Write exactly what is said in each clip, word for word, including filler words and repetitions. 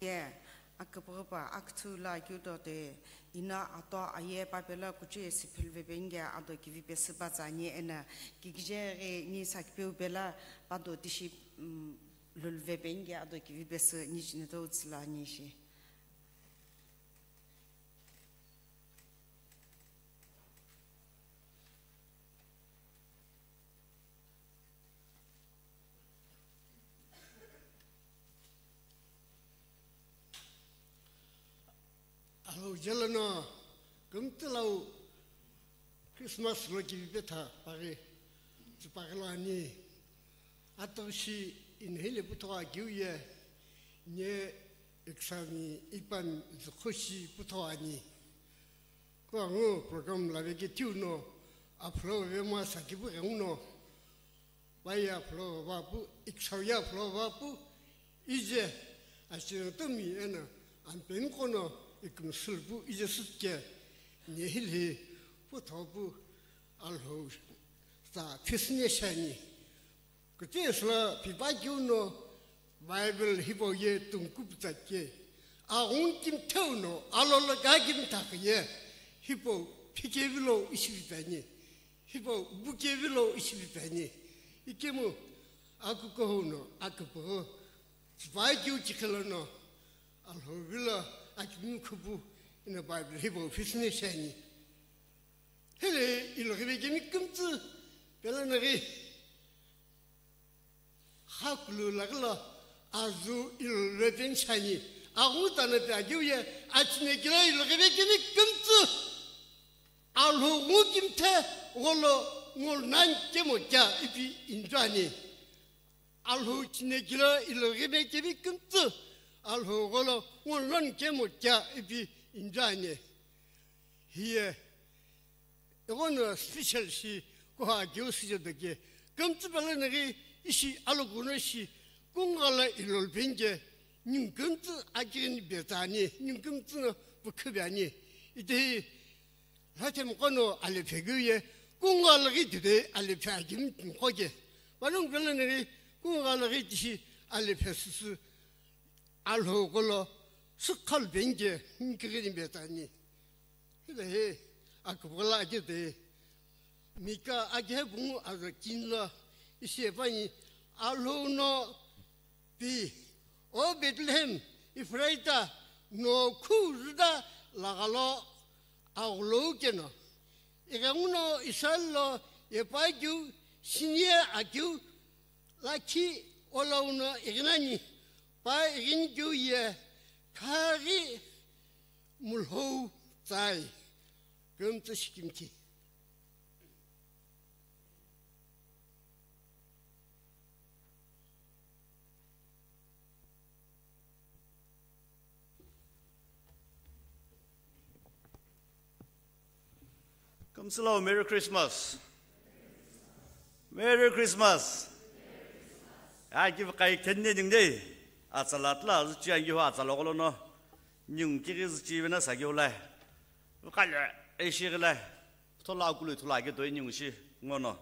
Ye, aküpüghüpa aküthü lo akeu do de, ino ato aye papelo kuchi siphiluvepeni ke ado kivi pesü pa tsü ani eno, kikije ghi ni sakipeu pelo pado tishi, mm, luluvepeni ke ado kivi pesü ni chinito utsü lo ani shi. Alhou jelo no kümtsü lau Christmas lo kivi petha paghi tsüpaghi lo ani. Atoshi inhile puthoghi akeu ye, nye iksami ipan zukhoshi puthoghi ani. Kuangu program lavekeu no, aphulo vemo sakipu ghenguno, pai aphulo vapu, iksau ye aphulo vapu, ije, asino tumi eno, ampeni kono, ikumsulupu, ije sutke, nye hilhi, puthopu, Alhou, sa phisüne shani. Kutesü lo pipa keu no Bible hipau ye tungkuputsa ke. Aghungu kimtheu no alolo ga kimthakhe ye hipau phikevilo ishivipeni. Hipau bukevilo ishivipeni. Ikemu akukuhou no aküpüghü tsüpai keu chikhe lono Alhou vilo akimi khupu ino Bible hipau phisüne shani. Hele iloghi vekemi kümtsü pelo naghi. Khakulu laghi lo azu iloluvepeni shani, aghungu tano pe akeu ye, achine kilo iloghi vekemi kümtsü. Alhou ngu kimthe gholo ngolu nani kemo kea ipi injuani. Alhou chine kilo iloghi vekemi kümtsü. Alhou gholo ngolu nani kemo kea ipi injuani. Hiye, eghono special shi kuha keu süje doke, kümtsü pelo naghi ishi alokuno shi, kungugha lo ilolupeni ke, ningu kümtsü akighini betsani, ningu kümtsü no pukhubeani. Itehi, lathemi kono alephe keu ye, kungugha lo ghi tide alephe akimi timiqo ke. Panongu pelo naghi, kungugha lo ghi tishi alephe süsü, Alhou gholo sükhalupeni ke, ningu kighini betsani. Hile he, aküpüla akete. Mika akhe pungu aza kini lo ishi epani, Alhou no pi, O Bethlehem, Ephraita, no khu Juda lagha lo aghulou keno. Ighenguno Israel lo yepa keu, shini ye akeu, lakhi olauno ighinani, pa ighini keu ye, khaghi mulhou tsai, kümtsü shikimthi. Kümtsü lo Merry Christmas. Merry Christmas. Aki vqai kenne dingdei. Atsala tla zuchi angi ho atsala golo no. Nyung kiri zuchi vena sagi ulai. Vqale eshi gilai. Thola akulu thula ake toi nyung shi ngono.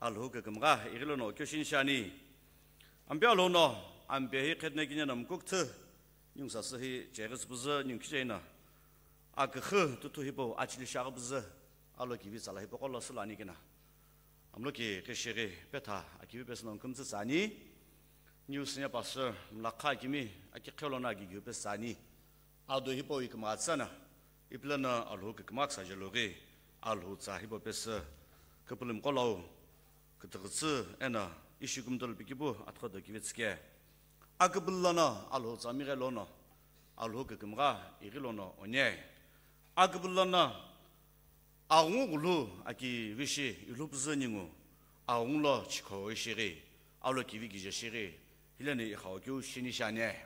Alhou kükümgha ighilono kyoshini shani. Ampe Alhou no, ampe hi khetne kine no mkukthü. Nyung sasü hi cheghi süpüzü nyung kichena. Aküxü tuthu hipau achili shaghi püzü alo kivi tsala hipau qolo sülani kena. Amlo ki kishighi petha akivi pesü no kümtsü tsani. New senior pastor mlakha akimi aki khelono aki kivi pesü tsani. Ado hipau iküma tsana. Ipilana Alhou küküma ksa jeloghi Alhou tsa hipau pesü küpülüm qolau. Kütüghütsü eno ishi kumtolu pikipu atughudo kivetsüke. Aküpülü lono Alhou tsa mighe lono, Alhou kükümgha ighi lono one. Aküpülü lono aghungu ghulu aki vishi ilhupüzü ningu, aghungu lo chikho ishighi, alo kivi kije shighi, hileni ikhau keu shini shane.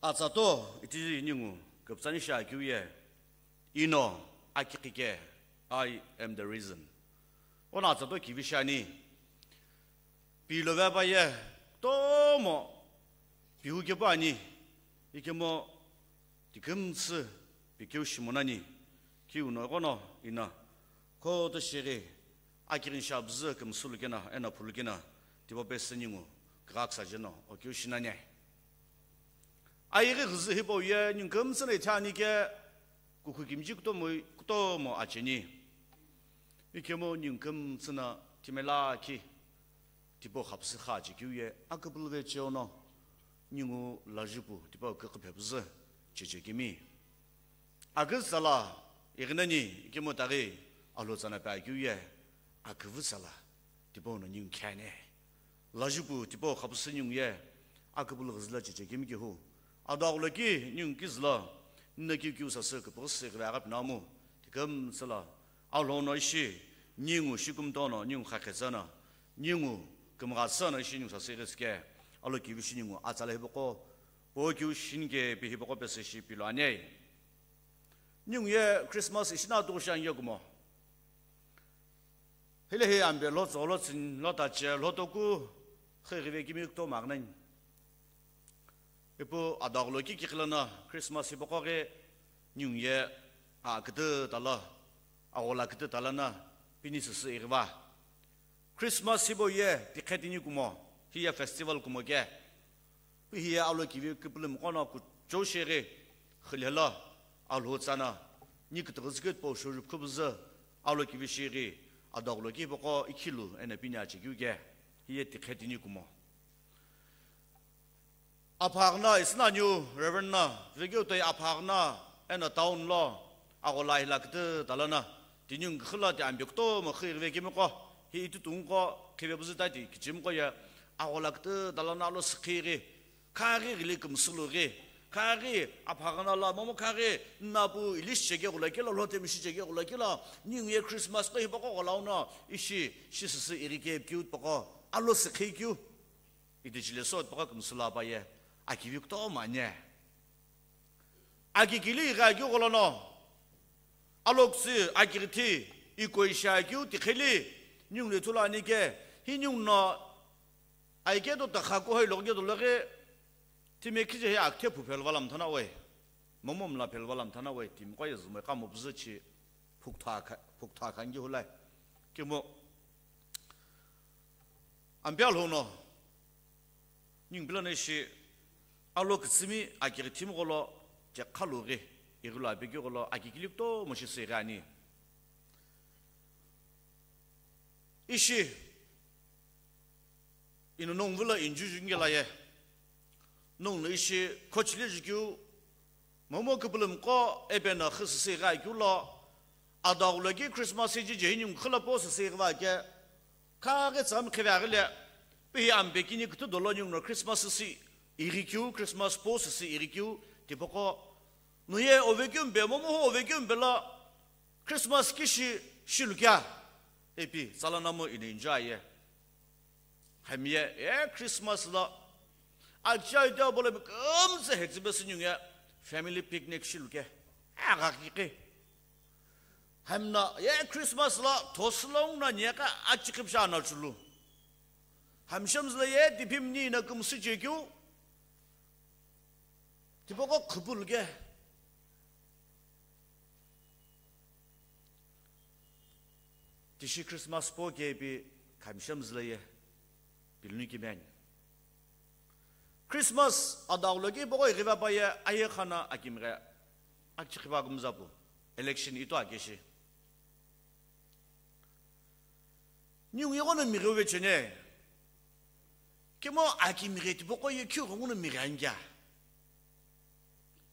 Atsato iti ningu küpütsani shi akeu ye, ino akiqi ke, I am the reason. Ono atsato kivi shani, pilo veva ye, tomo, pihu kepu ani, ikemo, tikümtsü, pikeu shimonani, kiu no ghono, ina, khoto shighi, akirin shabzü kümsü lukena, ena phulukena, tibo pesü ningu, Kaksa jeno, okeu shinane. Ayeghi ghüzü hipau ye ningu kümtsü no ithani ke kukhu kimiji kutomo, kutomo acheni. Ikemu ningu kümtsü no timela ki tipau khapsü kha achekeu ye aküpülüve cheo no ningu lajupu tipau küküphe püzü chechekemi. Aküzü tsala ighinani ikemu taghi alhutsa no pe akeu ye aküvü tsala tipau no ningu khane. Lajupu tipau khapsü ningu ye aküpülü ghüzü lo chechekemi kehu. Ado aghülo ki ningu kizü lo nino kiu kiu sasü küpüghüsü ighive aghi pinamu. Tikümtsü lo alhou no ishi ningu shikumto no ningu khakhetsa no ningu kümghatsa no ishi ningu sasü ighitsü ke alo kivi shi ningu atsala hipaqo po kiu shinike pi hipaqo pesü shi pilo ane. Ningu ye Christmas ishi no tuku shi ange kumo. Hile hi ambe lo tso lo tsin lo tache lo toku khighive kimi kutomo aghi nani. Ipu ado aghülo ki kiqi lono Christmas hipaqo ghi ningu ye a kütü talo, aghola kütü talo no pini süsü ighiva. Christmas hipau ye tikhe tini kumo, hiye festival kumo ke. Pi hiye alo kivi küpülümiqo no kuchou sheghi khilhelo alhutsa no ni kütüghüzü keu tipau shoju khupüzü alo kivi sheghi ado aghülo ki hipaqo ikhilu eno pini achekeu ke. Hiye tikhe tini kumo. Aphaghi no isina new Reverend no vekeu toi aphaghi no eno town lo aghola hila kütü talo no tini ngu khilo ti ambe kutomo khighive kemiqo hi itutu ngu qo khive püzü tati kichimiqo ye aghola kütü talo no alo sükhighi khaghi ghili kümsülu ghi khaghi aphaghi no lo momu khaghi nna pu ili shichekeghulo kelo lhotemi shichekeghulo kelo ningu ye Christmas qo hipaqo ghola uno ishi shisüsü ighi kepikeu tipaqo alo sükhikeu. Itichile so tipaqo kümsülu apaye akivi kutomo ane. Akikili ighi akeu gholono aloküsü akighithi ikoishi akeu tikheli ningu lo ithulu ani ke hi ningu no aike do takha kuhoi loghi ke do loghi timi khije hi akithe phu phelu vala mthana we. Momo mla phelu vala mthana we timi qoye zumoi kamo püzü chi phuktha kha-, phuktha khangi hulai. Kimo Ampia lhono ningu pilo no ishi alo kütsümi akighi thimi gholo chekhalu ghi ighilu apikeu gholo akikili kutomo shi süghi ani. Ishi ino nongu vilo injuju ngelaye. Nongu no ishi khochile jukeu momu küpülümiqo epeno xü süsü ighi akeu lo, adaghulo ki Christmas iji jehini ngu khilo po süsü ighi va ke, khaghi tsami khive aghile, pihi ampe kini kütü dolo ningu no Christmas süsü ighi keu, Christmas po süsü ighi keu, tipaqo, nuye ovekeu mpe, momu hu ovekeu mpe lo, Christmas kishi shilu kea, ipi, tsala namu ino enjoy ye. Hami ye, e Christmas lo, acha ite obolo mi kümtsü hetsü pesü ningu ye, family picnic shilu ke, agha kiki. Hami no, ye Christmas lo, thosü lo ngu no nyeka achikhipsha no chulu. Hami shemzü lo ye, tipimi ni no kümsü chekeu, tipaqo khupulu ke. Tishi Christmas po ke ipi khami shemzü lo ye pilinu kimeni. Christmas adaghulo ki paqo ighiva pa ye aye khana akimighe akchikhiva kumzapu election ito akeshi. Ningu yeghono mighi uve chene. Kimo akimighe tipaqo ye keu ghenguno mighi ani kea.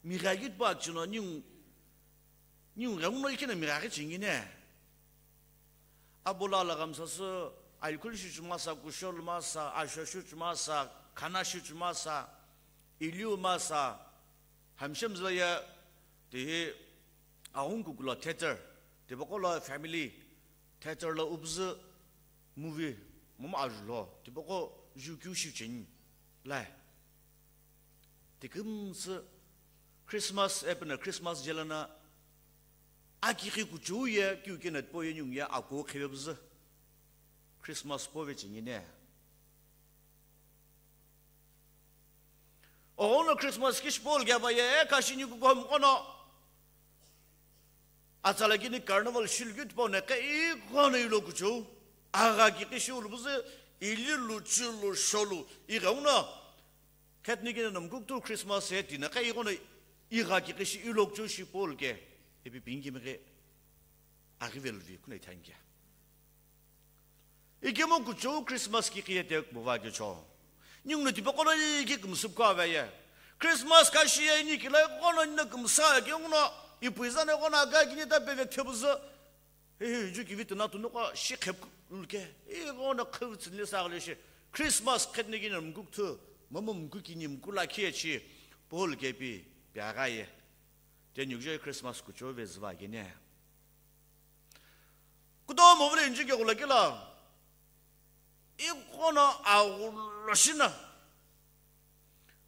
Mighi akeu tipaqo chino ningu, ningu ghenguno ikino mighi akeu chingi ne. Abo lo alaghamsa sü, alcohol shuchumasa, kushol masa, asho shuchumasa, khana shuchumasa, iliu masa, hami shemzü lo ye, tihi, aghungu kukulo theatre, tipaqo lo family theatre lo upuzü movie, momu ajulho, tipaqo jukeu shicheni, lai. Tikümtsü Christmas, epino Christmas jelono, akighi kuchou ye, kiu keno tipau ye ningu ye aku khivepüzü. Christmas pove chingine. Oghono Christmas kishi polo kea pa ye, e kashi ningu kuhou mono. Atsala kini carnival shilu keu tipau no keghono ilo kuchou. Agha kiki shiulu püzü, Ililu, chilu, sholu, ighenguno, khetnikina no mukukuthu Christmas ye tinaqa ighono, igha kiqishi ilokcho shi Paul ke, epi pingimighe, aghiveluvi kuna ithangia. Ikemu kuchou Christmas kiqiye te kumuva kecho. Ninguno tipaqo lo iki kumsupkha vaye. Christmas kashi ye ini kila ighono nina kumsa ke nguno, ipuiza ne ighono aga kini ta peve thebuzo. Hey, ju kivi tuna tunuqa shi khep luke. Ighono khevtsinle sa ghle shi. Christmas khetnikina mukukuthu, mama mukukini mukula khiye chi. Paul ke pi, pi agaye. Te nyugjo Christmas kuchou ve zva gene. Kutomo vile injike ghulakila. Ighono aghulo shina.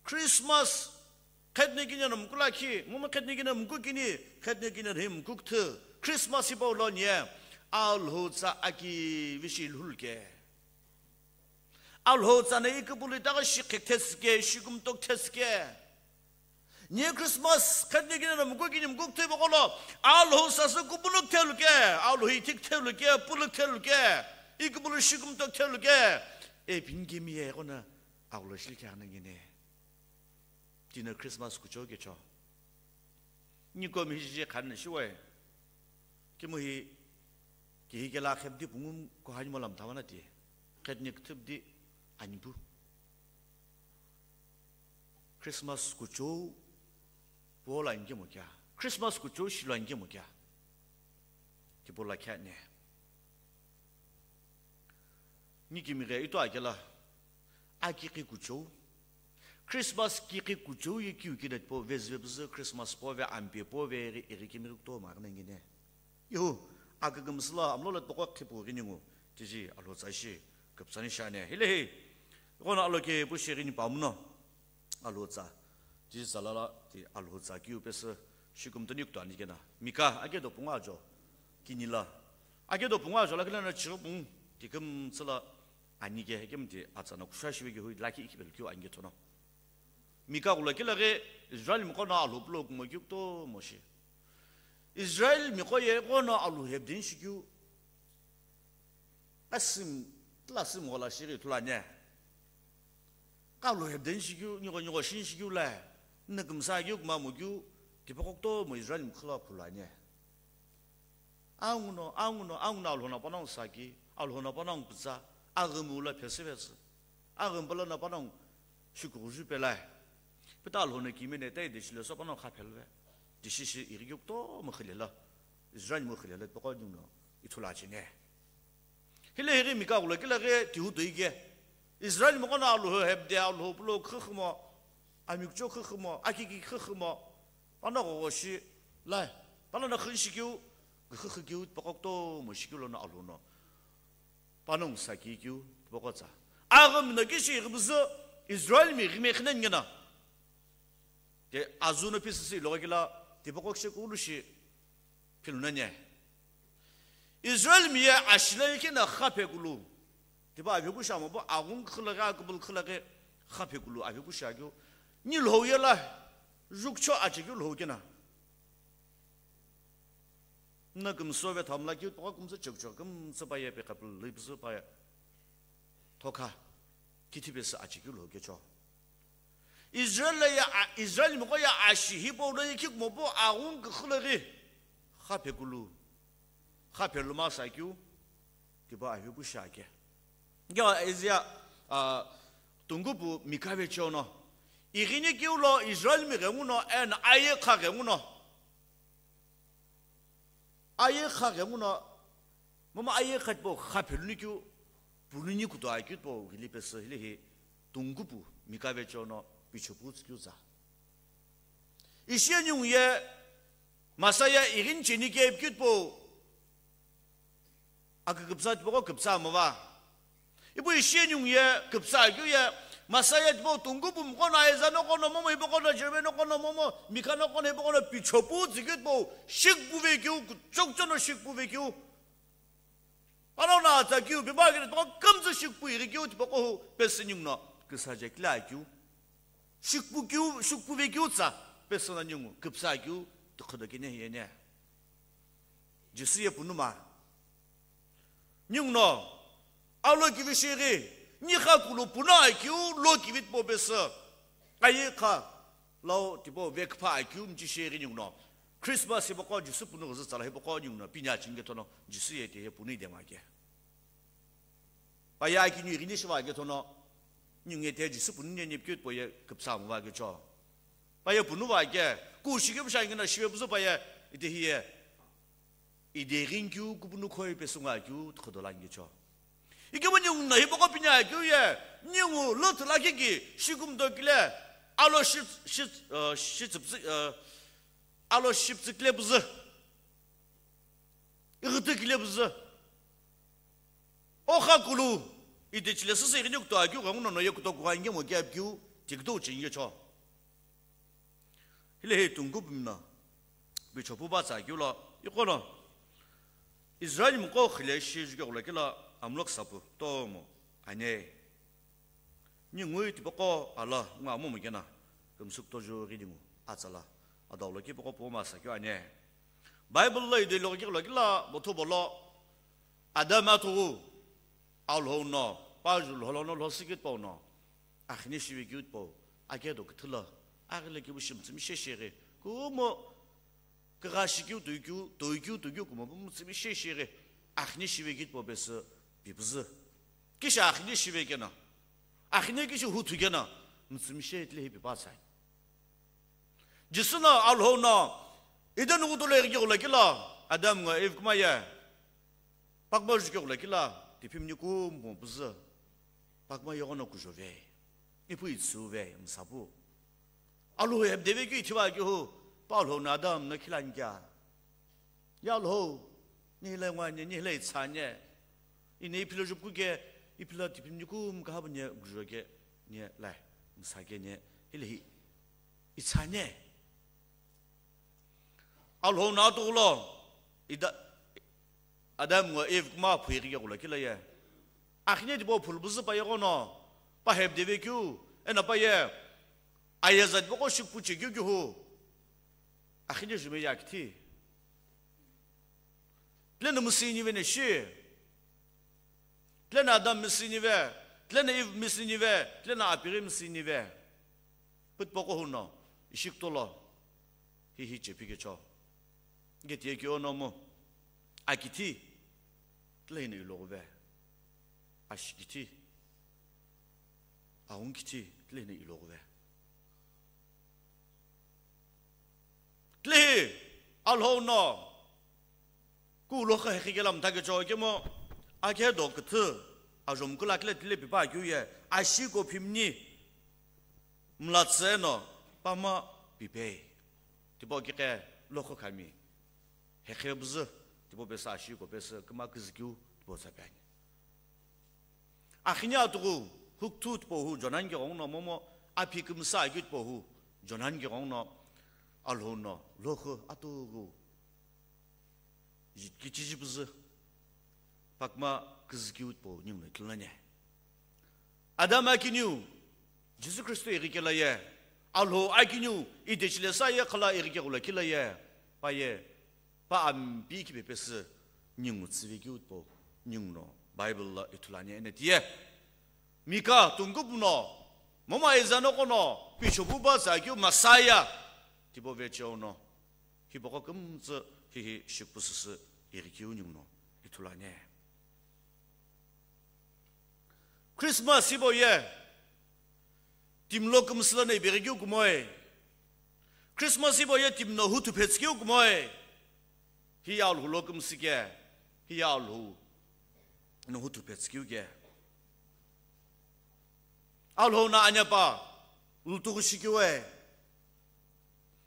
Christmas khetnikina no mukula khi, mama khetnikina mukukini, khetnikina no mukukuthu. Christmas hipau lo nye. Alhou tsa aki vishi lhulke. Alhou tsana ikipulu itaghi shi khek thesike, shi kumtok thesike. Nye Christmas khetnikina no mukukini mukukuthu ipaqo lo, Alhou sasü kupulu ktheluke, Alhou ithik ktheluke, pulu ktheluke, ikipulu shi kumtok ktheluke. E pingimi ye ighono aghulo shilke anangene. Tino Christmas kuchou kecho. Niko mi hiji khan shiwe. Kimu hi, kihi kela khepdi pungum ko hani molam thamana ti. Khetnik thipdi anipu. Christmas kuchou pola inge mo kya? Christmas kuchou shilo inge mo kya? Kipola kya ne? Ni kimighe ito akela. Akiqi kuchou. Christmas kiqi kuchou ye kiu kida po vezve bzü Christmas po ve ampe po ve iri kimi kuto ma kana ngine. Yo, akagumsla amlo la toko khipu gini ngu, tiji alhou tsa shi, kupsani shane. Hile hi, ighono alo ke pu shi gini pamuno. Alhou tsa, tiji salala, ti alhou tsa kiu pesü, shi kumtoni kuto ani kena. Mika, ake do pungu ajo, kinila. Ake do pungu ajo la kila na chiru pungu, ti kumtsala, Ani ke, hekemti atsana kusha shive ke hui, laki ikibel keu ani ke thono. Mika ghula kila ghe, Israel miqo no alhou pulo kumo keu kutomo shi. Israel miqo ye ighono alhou hepden shikeu. Asim, tla sim ghola shighi thulani. Ka alhou hepden shikeu, niqo niqo shin shikeu la. Nna kümsa keu, kümamo keu, tipaqo kutomo Israel miqo la phulani. Anguno, anguno, anguno alhou no panongu saki, alhou no panongu pütsa, aghümu la phesü phesü. Aghümu pala no panongu shikughuzhu pelai. Pita alhou no kimi ne tai dishile so panongu kha phelve. Dishishi ighi keu kutomo khilela. Israel miqo khilela tipaqo ninguno ithulu achene. Hile highi Mika ghula kila ghe tihu toi ke. Israel miqo no alhou hepde alhou pulo khükhümo, amikcho khükhümo, akiki khükhümo, pano ghogho shi, lai, pano no khün shikeu, gkhükhü keu, tipaqo kutomo shikeu lono alhou no. Panongu saki keu, tipaqo tsa. Aghümi no kishi ghibuzü, Israel mi ghime khinen ngena. Te azu no pisisi ilogo kila, tipaqo kishe kulu shi, philunani. Israel mi ye ashila yikina khaphe kulu. Tipa avyoku shamo bo aghung khilaghi, akubul khilaghi, khaphe kulu avyoku shakeu. Ni lhou yela, jukcho achekeu lhou kena. Na kümsüve thamla keu, toka kümsü chokcho, kümsü pa ye pe kapul, lipsü pa ye. Thoka, kithi pesü achekeu lhou kecho. Israel la ya, Israel miqo ya ashi hipau lo ye khikumo pu aghung kükhu lo ghi. Khaphe kulu. Khaphe luma sa keu. Tipa avyoku shake. Nge Isaiah, ah, tungupu Mika vecheono. Ighini keu lo Israel mi ghenguno eno aye kha ghenguno. Aye kha ghenguno, mama aye kha tipau kha pheluni keu, puluni kuto akeu tipau ghili pesü hile hi, tungupu Mika vecheono pichopu tsükeu tsa. Ishi ye ningu ye, Messiah ighini cheni keu ipikeu tipau, aküküpütsa tipaqo küpütsa mova. Ipu ishi ye ningu ye, küpütsa keu ye, Messiah tipau tungupu miqo no Isaiah noqo no momo, hipaqo no Jeremiah noqo no momo, Mika noqo no hipaqo no pichopu tsükeu tipau, shikpu vekeu, kuchokcho no shikpu vekeu. Pano no atsa keu, pipa keu, tipaqo kümtsü shikpu ighi keu, tipaqo hu, pesü ningu no, küsa je kila keu. Shikpu keu, shikpu vekeu tsa, pesü no ningu, küpütsa keu, tikhodo kene hiye ne. Jisü ye punuma. Ninguno, alo kivi shighi, Nikha kulu punu akeu lo kivi tipau pesü. Aye kha, lau tipau vekpha akeu mchi sheri ninguno. Christmas hipaqo Jisü punu ghüzü tsala hipaqo ninguno. Pinya chinge thono Jisü ye tiye punu idema ke. Paye akinu ighini shiva ke thono. Ningu ye tiye Jisü punu ne nipikeu tipau ye küpsa muva ke cho. Paye punu va ke. Ku shikeu sha ingena shive püzü paye ite hiye. Ideghi keu kupunu khoi pesü ngo akeu tikhodo la ngicho. Ikemu ninguno hipaqo pinya akeu ye, ningu lo thulakiki shikumdo kile, alo shi, shi, uh, shi tsüpsü, uh, alo shi püzü kile püzü. Ighütü kile püzü. Okha kulu, ite chile süsü ighini kuto akeu ghenguno no ye kuto kugha ingemo ke apikeu, tikdo chinge cho. Hile hi tungkupumno, pichopu ba tsa keu lo, iqo lo, Israel mqo khile shi juke ghulakila amlok sapu tomo ane. Ningui tipaqo ala ngu amu mukena, kümsük toju ghidingu atsala, adaulo ki paqo poma sa keu ane. Bible lo idilo ki ghulakila, bothu bolo, Adam atughu, Alhou no, paju lholo no lhosikit pau no. Akhine shive keu tipau, akedo küthü lo, aghile kibu shi mütsümi shesheghi, kumo kugha shikeu tuikeu, tuikeu, tuikeu kumo bu mütsümi shesheghi, akhine shive keu tipau pesü pipüzü. Kishi akhine shive keno, akhine kishi huthu keno, mütsümi she tile hi pipa tsai. Jisü no Alhou no, Eden ghutu lo ighighi ghulakila, Adam ngo Eve kuma ye. Pakma juke ghulakila, tiphimni kumo püzü. Pakma yeghono kujove. Ipu itsüve, msapu. Alhou hepdeve keu ithiva keu hu, pa Alhou no Adam no khilani kea. Ya Alhou, ni hile ngwani, ni hile itsani. Ine iphilo jupku ke, iphilo tiphimni kumo kahabu ni kujo ke, ni lai, msa ke ni, hile hi, itsani. Alhou no atughu lo, Ida-, Adam ngo Eve kuma phu ighighi ghulakila ye. Akhine tipau phulu püzü pa yeghono, pa hepdeve keu, eno pa ye, ayeza tipaqo shikpu che keu keu hu. Akhine jume ye akithi. Tile no müsü inive ne shi. Tile no Adam müsü inive, tile no Eve müsü inive, tile no apighi müsü inive. Pütpaqo huno, ishi kutolo, hihi chepi kecho. Geti ye keu no mu, akithi, tile hino iloghuve. Ashi kithi, aghungu kithi, tile hino iloghuve. Tile hi, Alhou no, ku lo kha hekhi kela mtha kecho kemo, akedo küthü, ajo mkula kile tile pipa keu ye, ashi ko phimni, mlatsü eno, pama pipe. Tipau kikhe lokho khami, hekhe püzü, tipau pesü ashi ko pesü, küma küzükeu, tipau tsa pe ani. Akhine atughu, hukuthu tipau hu, Jonan keghenguno momo, aphi kümsa akeu tipau hu, Jonan keghenguno, Alhou no, lokho atughu, ji-, kichiji püzü, pakma küzükeu tipau ninguno ithulu nani. Adam akiniu, Jisü Khristo ighikela ye, Alhou akiniu, idechile sa ye khala ighike ghulakila ye, pa ye, pa ampi kipe pesü, ningu tsüve keu tipau, ninguno, Bible lo ithulu ani eno tiye. Mika tungkupumno, momo Isaiah noqono, pichopu ba tsa keu Messiah, tipau vecheo no. Hipaqo kümtsü hihi shikpu süsü ighikeu ninguno ithulu ani. Christmas hipau ye, timi lo kümsü lono ipighikeu kumoi. Christmas hipau ye timi no huthu phetsükeu kumoi. Hiye Alhou lo kümsü ke, hiye Alhou no huthu phetsükeu ke. Alhou no aniapa, lutughu shikeu e.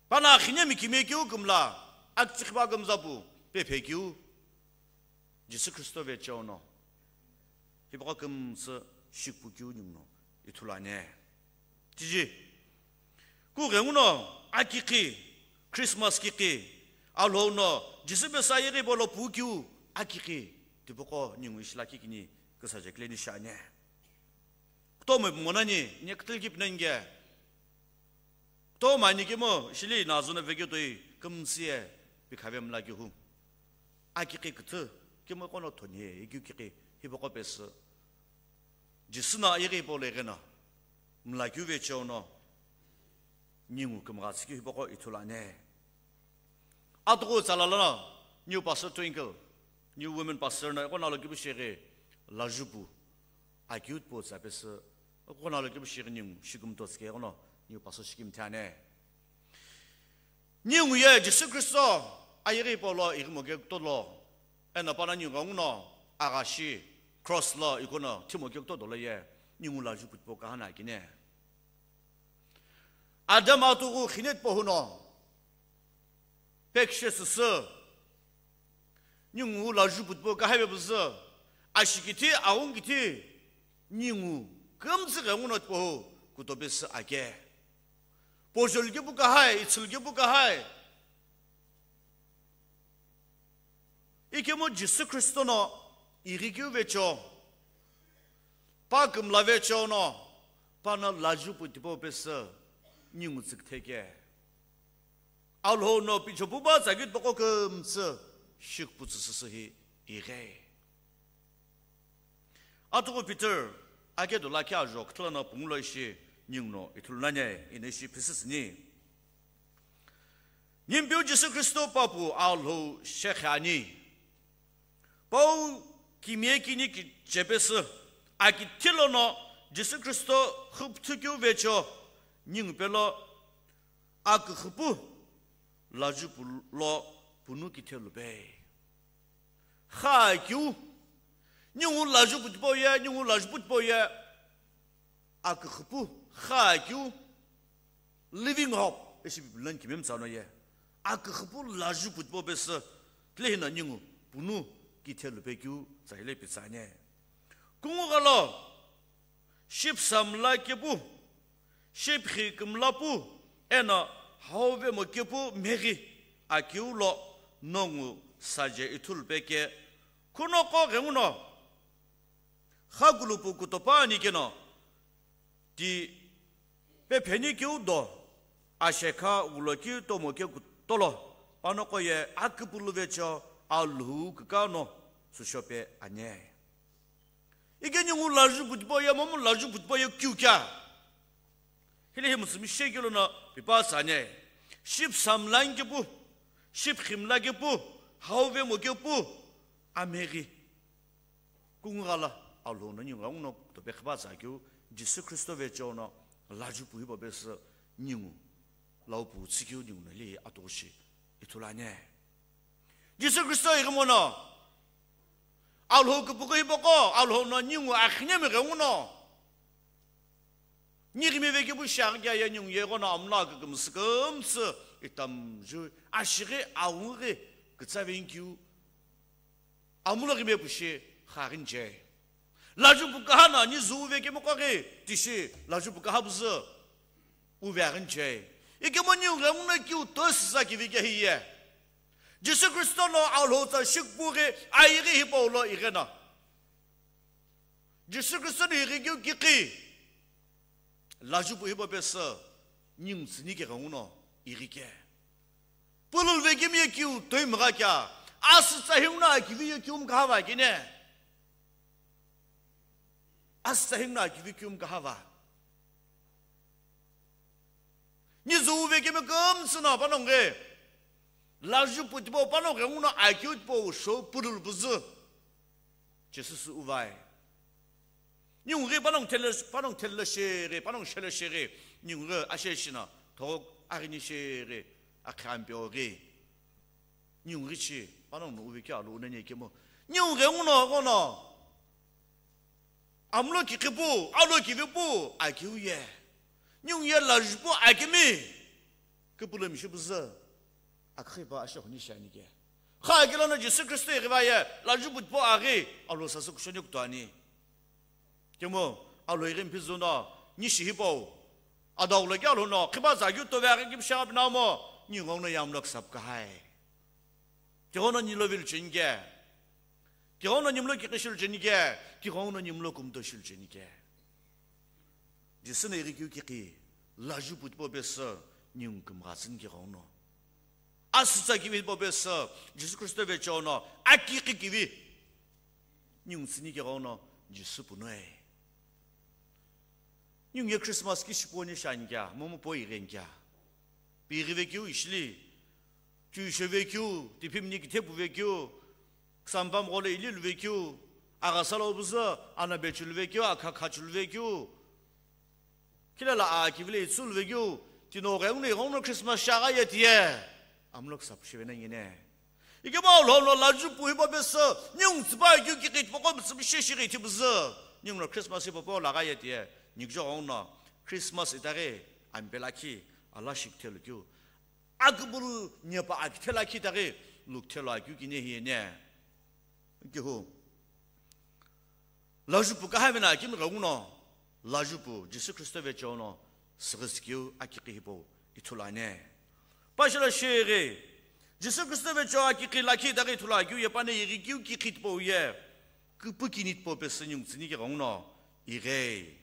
Pano akhine mikime keu kümla, akütsükhipa kümza pu, pephe keu, Jisü Khristo vecheo no. Hipaqo kümtsü shikpu keu ninguno ithulu ani. Tiji, kughenguno, akikhi, Christmas kikhi, Alhou no, Jisü pesü ayeghi polo pu keu, akikhi, tipaqo ningu ishi lakhi kini, küsaje kile ni shi ani. Kutomo ipi monani, ni kütülki pinani ke. Kutomo ani kemo, shili nazuno vekeu toi, kümtsü ye, pikhave mla keu hu. Akikhi küthü, kemo kono thoni ye, ikeu kikhi, hipaqo pesü. Jisü no ayeghi hipau lo igheno, mlakeu vecheo no, ningu kümgha tsükeu hipaqo ithulu ani. Atughu tsala lono, new pastor Twinkle, new women pastor no ighono alokepu shiaghi lajupu akeu tipau tsa pesü, ighono alokepu shiaghi ningu shikimtho tsükeu ighono, new pastor shikimthe ani. Ningu ye Jisü Kristo ayeghi hipau lo ighimoke kutolo, eno pano ningu ghenguno aghashi cross lo ighono thimoke kutolo ye, ningu lajupu tipau kahana kine. Adam atughu khine tipau huno, pekishe süsü, ningu lajupu tipau kahaive püzü, ashikithi, aghungu kithi, ningu kümtsü ghenguno tipau hu kutope sü ake. Pojolike pu kahai, ithulike pu kahai. Ikemu Jisü Kristo no ighikeu vecheo, pa kümla vecheo no, pano lajupu tipau pesü ningu tsüktheke. Alhou no pichopu ba tsakeu tipaqo kümtsü shikipütsü süsü hi ighe. Atughu Peter, ake do lakhi ajo kuthulo no pungu lo ishi ningu no ithulu nani, ino ishi phisü süni. Nimpeu Jisü Kristo papu Alhou shekhe ani. Pau kimiye kini kichepesü, akithi lono Jisü Kristo xüpüthükeu vecheo, ningu pelo aküxüpu lajupu lo punu kithe lupe. Xakeu, ningu lajupu tipau ye, ningu lajupu tipau ye, aküxüpu, xakeu, living hope, ishi Bible lo kimemtsa no ye, aküxüpu lajupu tipau pesü, tile hino ningu punu kithe lupe keu tsa hile pitsani. Kungu ghalo, shipüsa mla kepu, shipüxi kümla pu, eno hau vemo kepu mheghi akeu lo nongu saje ithulu peke, khunoqo ghenguno, xakulupu kutopa ani keno, ti pepheni keu do, ashekha ghuloki tomo keu kutolo, panoqo ye aküpülü vecheo Alhou kükano süshope ani. Ike ningu lajupu tipau ye, momu lajupu tipau ye kiu kea. Hile hi mütsümishekeu lono pipa tsani. Shipüsa mla kepu, shipüxi mla kepu, hau vemo kepu, amheghi. Kungu ghala, Alhou no ningu ghenguno kutope qhipa tsakeu, Jisü Kristo vecheo no lajupu hipau pesü ningu laupu tsükeu ningu no li atughu shi ithulu ani. Jisü Kristo ighimono, Alhou küpüghü hipaqo, Alhou no ningu akhinemi ghenguno, nighimi vekepu shiaghi kea ye ningu ye ighono amlo akükümsü kümtsü itamju ashighi aghunghi kütsa venkeu, amulo ghime pushi xaghinche. Lajupu kaha no ni zu uve kemoqo ghi tishi lajupu kaha püzü uve aghinche. Ikemu ningu ghenguno kiu toi süsa kivi kehi ye. Jisü Kristo no Alhou tsa shikipüghi ayeghi hipau lo igheno, Jisü Kristo no ighikeu kiqi, lajupu hipau pesü ningu tsüni ke ghenguno ighike. Pululuvekemi ye kiu toi mügha kea, asütsa hinguno akivi ye kiu mkahava kene. Asütsa hinguno akivi kiu mkahava. Ni zu uve kemi kümtsü no panongu ghi, lajupu tipau panongu ghenguno akeu tipau shou pululu püzü. Jisü sü uvai. Ningu ghi panongu thele, panongu thele shighi, panongu shele shighi, ningu ghi ashe shino, thogho aghini shighi, akhi ampeu ghi. Ningu ghi chi, panongu no uve kea lo unani kemo. Ningu ghenguno ghono. Amlo kiqi pu, alo kivi pu, akiu ye. Ningu ye lajupu akemi. Küpülü mishi püzü. Akhipa ashe huni shani ke. Kha akilo no Jisü Kristo ighiva ye, lajupu tipau aghi, alo sasü kushoni kutuani. Kemu, alo ighi mphizü no, ni shi hipau. Adau lo kea lo no, khipa za keu tove aghi kipsha pinamo, ni ngong no yamlo ksap kahai. Tighono ni lo vil chenike. Tighono nimlo kiqi shil chenike. Tighono nimlo kumto shil chenike. Jisü no ighi keu kiqi, lajupu tipau pesü, ningu kümgha tsüni ke ghenguno. Asütsa kivi hipau pesü, Jisü Kristo vecheo no, akiqi kivi. Ningu tsüni ke ghenguno, Jisü puno e. Ningu ye Christmas ki shiponi shiani kea, momu po ighen kea. Pighi vekeu ishili, chuisho vekeu, tiphimni kithepu vekeu, ksampamgho lo ililu vekeu, aghasa lo buzü, anabe chulu vekeu, akha khachulu vekeu. Khilala a kivile itsulu vekeu, tino ghenguno ighenguno Christmas shagha ye tiye. Amlo ksapu shive na ngine. Ikemu Alhou no lajupu hipau pesü, ningu tsüpa keu kiqi tipaqo mütsümshe shighi ithibuzü. Ningu no Christmas hipau po lagha ye tiye, nikjo ghenguno Christmas itaghi ampe lakhi, ala shikithelu keu. Akübulu nyepa akithe lakhi itaghi, lukithelu akeu kine hiye ne. Kihu. Lajupu kaha vena akimi ghenguno, lajupu Jisü Khristo vecheo no, süghüsükeu akiqi hipau ithulu ani. Pashila shighi, Jisü Khristo vecheo akiqi lakhi itaghi ithulu akeu ye pani ighikeu kiqi tipau ye, küpükini tipau pesü ningu tsüni ki ghenguno, ighei.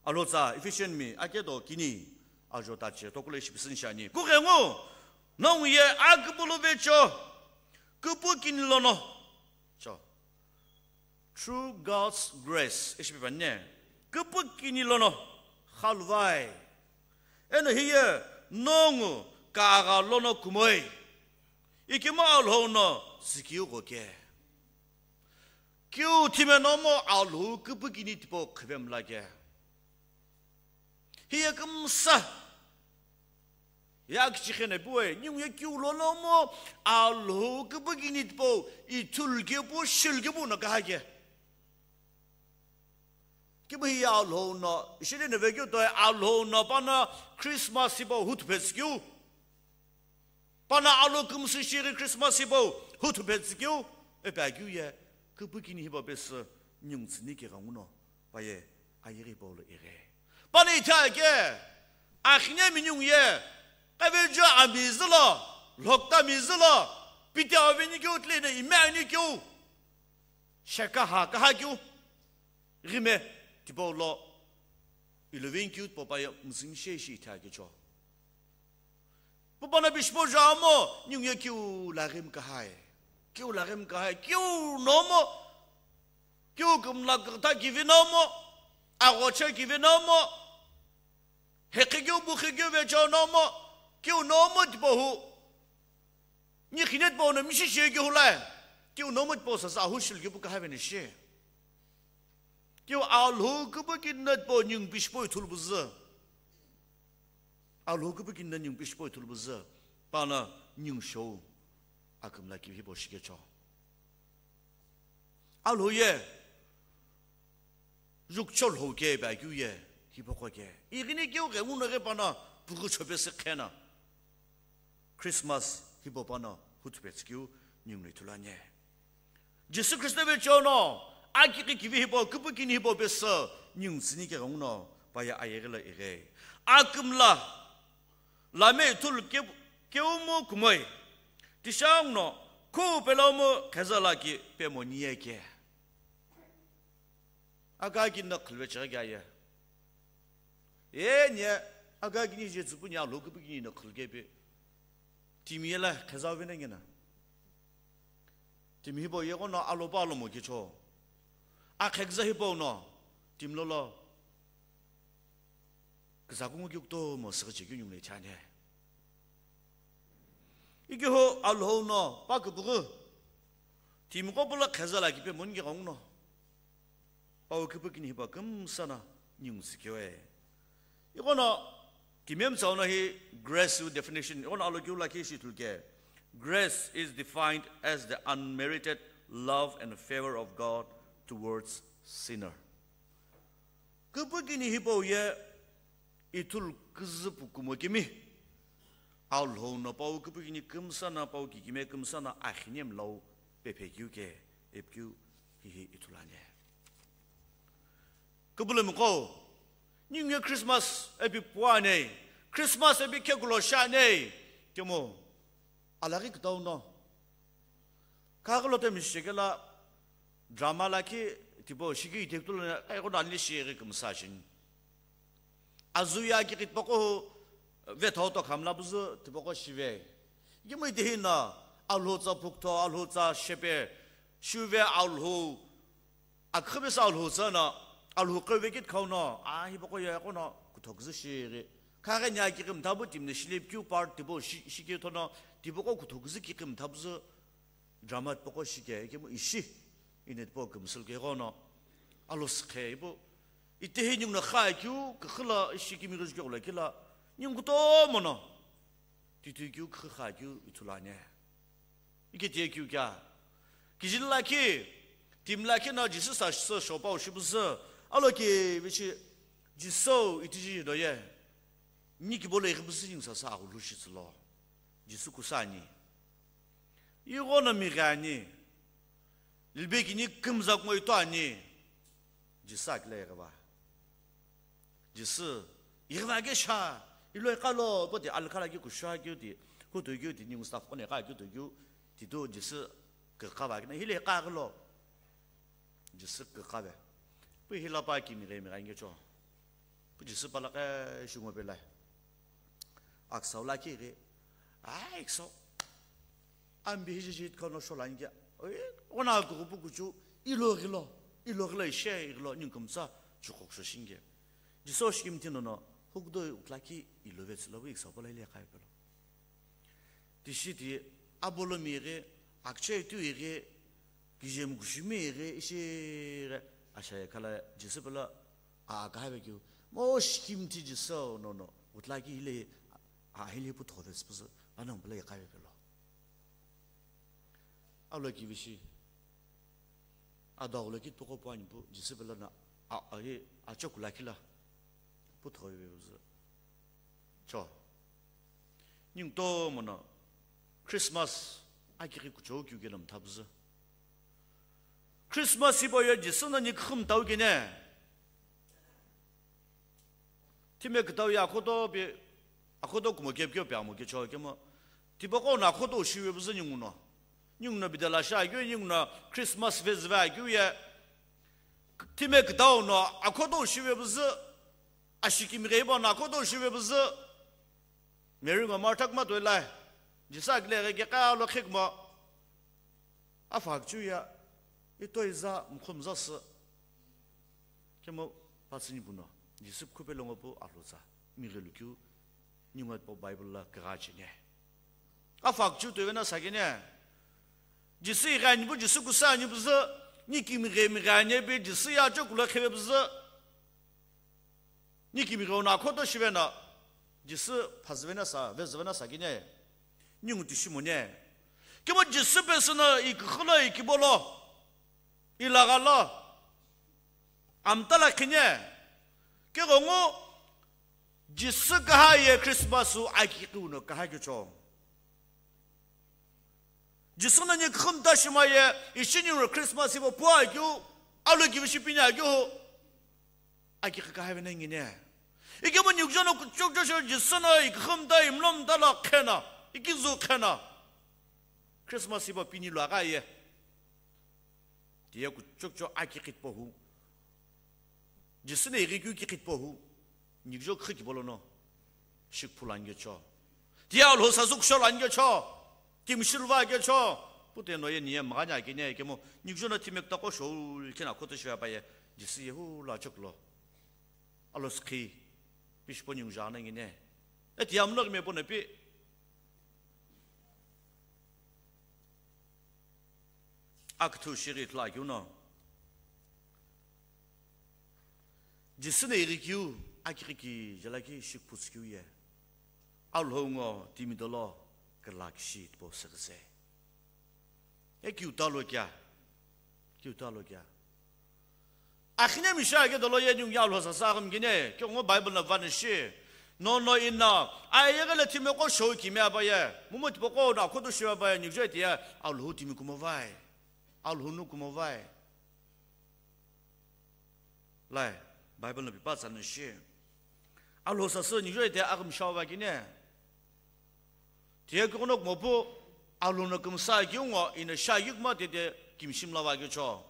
Alhotsa Ephesian mi akedo kini ajo tache tokulo ishi pisüni shiani. Kughengu, nongu ye akübulu vecheo, küpükini lono. Cho. Through God's grace, ishi pipane. Küpükini lono, khaluvai. Eno hiye, nongu, kagha lono kumoi. Ikemu Alhou no, sikeu ghoke. Keu thime nomo Alhou küpükini tipau khivemla ke. Hiye kümsa. Ya kichikhe ne puwe, ningu ye keu lo nomo Alhou küpükini tipau ithulu kepu, shilu kepu no kaha ke. Kipu hiye Alhou no, ishile ne vekeu toi Alhou no pano Christmas hipau huthu phetsükeu. Pano alo kümsü shighi Christmas hipau huthu phetsükeu, ipi akeu ye, küpükini hipau pesü ningu tsüni ki ghenguno, paye, ayeghi hipau lo ighe. Pano itha ke, akhine mi ningu ye, kavejo amizü lo, lhokta mizü lo, pite aveni keu tlene ime ani keu, sheka ha kaha keu, ghime, tipau lo, iloveni keu tipau paye, mütsümshe shi itha kecho. Pu pano pishipo jamo, ningu ye keu laghi mkahai. Keu laghi mkahai, keu nomo. Keu kümla kükta kivi nomo. Aghoche kivi nomo. Hekhe keu bukhe keu vecho nomo. Keu nomo tipau hu. Ni khine tipau no mishi shi keu hulai. Keu nomo tipau sasa ahu shilu kepu kaha veni shi. Keu Alhou küpükini no tipau ningu pishipo ithulu buzü. Alhou küpükini no ningu pishipo ithulu buzü. Pano ningu shou. Akümla kivi hipau shikecho. Alhou ye. Jukcho lhou ke ipi akeu ye. Hipaqo ke. Ighini keu ghenguno ghi pano pughu chopesü khena. Christmas hipau pano huthu phetsükeu ningu no ithulu ani. Jisü Khristo vecheo no, akiqi kivi hipau, küpükini hipau pesü, ningu tsüni ki ghenguno, paye ayeghi lo ighe. Akümla, lame ithulu ke-, keumu kumoi. Tishangu no, khu pelomu khezala ki pemoni ye ke. Aka kini no khulve chighi kea ye. E nye, aka kini je tsüpu nya lo küpükini no khulkepe. Timi yela khezau vena ngena. Timi hipau yeghono alopa alomo kecho. Akheküza hipau no, timi lolo. Küza kungu keu kutomo süghü chekeu ningu no ithani. Ikemu Alhou no, pa küpüghü. Timiqo pulo khezala ki pemoni ki ghenguno. Pau küpükini hipau kümsa no ningu tsükeu e. Ighono, timi emtsau no hi grace definition, ighono alo keu lakhi shi ithulu ke. Grace is defined as the unmerited love and favor of God towards sinner. Küpükini hipau ye ithulu küzü pu kumo kemi. Alhou no pau küpükini kümsa no pau kikime kümsa no akhine mlau pephe keu ke ipikeu hihi ithulu ani. Küpülümiqo, ningu ye Christmas ipi puani, Christmas ipi khekulo shiani, kemu, alaghi kütau no. Kaghülo temi shikela drama lakhi tipau shikeu ithekutulu na, kaighono anli shighi kümsa shini. Azuye akiqi tipaqo hu vethau to khamla püzü tipaqo shive. Ikemu itehi no, Alhou tsa phukutho, Alhou tsa shepe, shuve Alhou, akhübisa Alhou tsa no, Alhou qo vekit khau no, a, hipaqo ye qo no, kutho küzü shighi. Khaghi nya kikhi mthabu timi no shilepikeu part tipau shi-, shikeu thono, tipaqo kutho küzü kikhi mthabu zü drama tipaqo shike, ikemu ishi, ine tipaqo kümsülke ghono, alo sikhe ipu. Itehi ningu no kha keu, kükhü la ishi kimi ghüzü keu la kila, ningu kutomo no, titui keu, kükhü kha keu, ithulu ani. Iketiye keu kea. Kijili lakhi, timi lakhi no Jisü sa sü shopau shipüzü, alo ke vishi, Jisü itiji no ye, ni kibo lo ighipüzü ningu sa sü aghulu shitsü lo. Jisü kusa ani. Igho no mighi ani. Libe kini kümza kungoi to ani. Jisü akile ighiva. Jisü, ighiva ke sha, ilo iqa lo, poti alkhala ke kusha keu ti, kutu keu ti, ningu staff kone iqa keu tu keu, titu Jisü kükha va kina, hile iqa lo. Jisü kükha ve. Pu hila pa kimi ghe mi ghange cho. Pu Jisü pala ke shungo pe lai. Aksau lakhi ghe. Ai, aksau. Ambi hiji jit kono shola inge. Oi, ona kukupu kuchu, ilo ghilo, ilo ghilo ishe, ilo ningu kümtsa, chukhoksho shinge. Jisü shikimthi nono, hukudoi utlaki ilo vetsü lo, wi iksau pala ile kai pelo. Tishi ti, abolo mi ghe, akche tu ghe, kijem kushimi ghe, ishi ghe, ashaye khala Jisü pala, a, kahave keu, mo shikimthi Jisü nono, utlaki ile, a, hile pu thove sipüzü, anang pala ye kai pelo. Alo kivishi. Adaghulo kitpoko puani pu, Jisü pela na, a, a, ye, achokula kila. Pu thoi ve uzu. Cho. Ningu tomo no, Christmas, akighi kuchou kiu kelo mthabuzu. Christmas ipo yo Jisü no ni khum tau kene. Thime kütau ye akhoto pi, akhoto kumo kepikeu pi amo kecho kemo. Tipaqo no akhoto shive püzü ningu no. Ningu no bidela shi akeu, ningu no Christmas festival akeu ye. Thime kütau no akhoto shive püzü. Ashikimi gheibo no akhoto shive püzü. Mary ngo Martha kuma toilai. Jisü akile ghe keka lo khikmo. Afa küchüu ye, itoi za, mkhum za sü. Kemo patsü ni puno, Jisü khupelo ngo pu alo za, mi ghelu keu, ningu po Bible la kagha chene. Afa küchüu toi vena sakene. Jisü igha ni pu, Jisü kusa ni püzü, ni kimi ghe mi gha ni pi, Jisü ye achokula kheve püzü. Ni kimi ghe no akhoto shive no, Jisü phazüve na sa, vezüve na sakene, ningu tishi mone. Kemo Jisü pesü no ikükhü lo, ikibo lo, ilagha lo, amta la khine. Keghengu Jisü kaha ye Christmas u akikhiu no kaha kecho. Jisü no ni khum ta shima ye, ishi ningu Christmas ibo pu akeu, alo kivishi pini akeu. Akikhi kahave na ngine. Ikemu ningu jo no kuchokcho shi Jisü no ikhum ta imlom ta lo khena, ikizu khena. Christmas ibo pini lo aga ye. Tiye kuchokcho akikhi po hu. Jisü no ighi keu kikhi po hu. Ningu jo khikhi bolo no. Shikphu la ngecho. Tiye Alhou sasü kusho la ngecho. Kimshi luva kecho. Pute no ye niye maganya kene kemo. Ningu jo no thime kütako shou kena khoto shiva pa ye. Jisü ye hu la choklo. Alo sikhi. Pishpo ningu jana ngine. E tiye amlo kime po na pi. Aküthü shighi ithulu akeu no. Jisü no ighi keu, akighi kije lakhi shikphu tsükeu ye. Alhou ngo timi dolo, kila kishi tipau süghüse. E kiu talo kea? Kiu talo kea? Akhine misha ke dolo ye ningu ye Alhou sasü aghim kene, keghengu Bible no vanishi. No, no, ina, ayeghi le thime qo shou kimi abaye. Mumu tipaqo no akhoto shiva abaye, ningu jo etiye, Alhou timi kumo vai. Alhou nu kumo vai. Lai, Bible no pipa tsanishi. Alhou sasü ningu jo etiye aghim shau va kene. Tiye kughuno kumo pu, Alhou no kümsa keu ngo, ina sha keu kuma tete kimshi mla va kecho.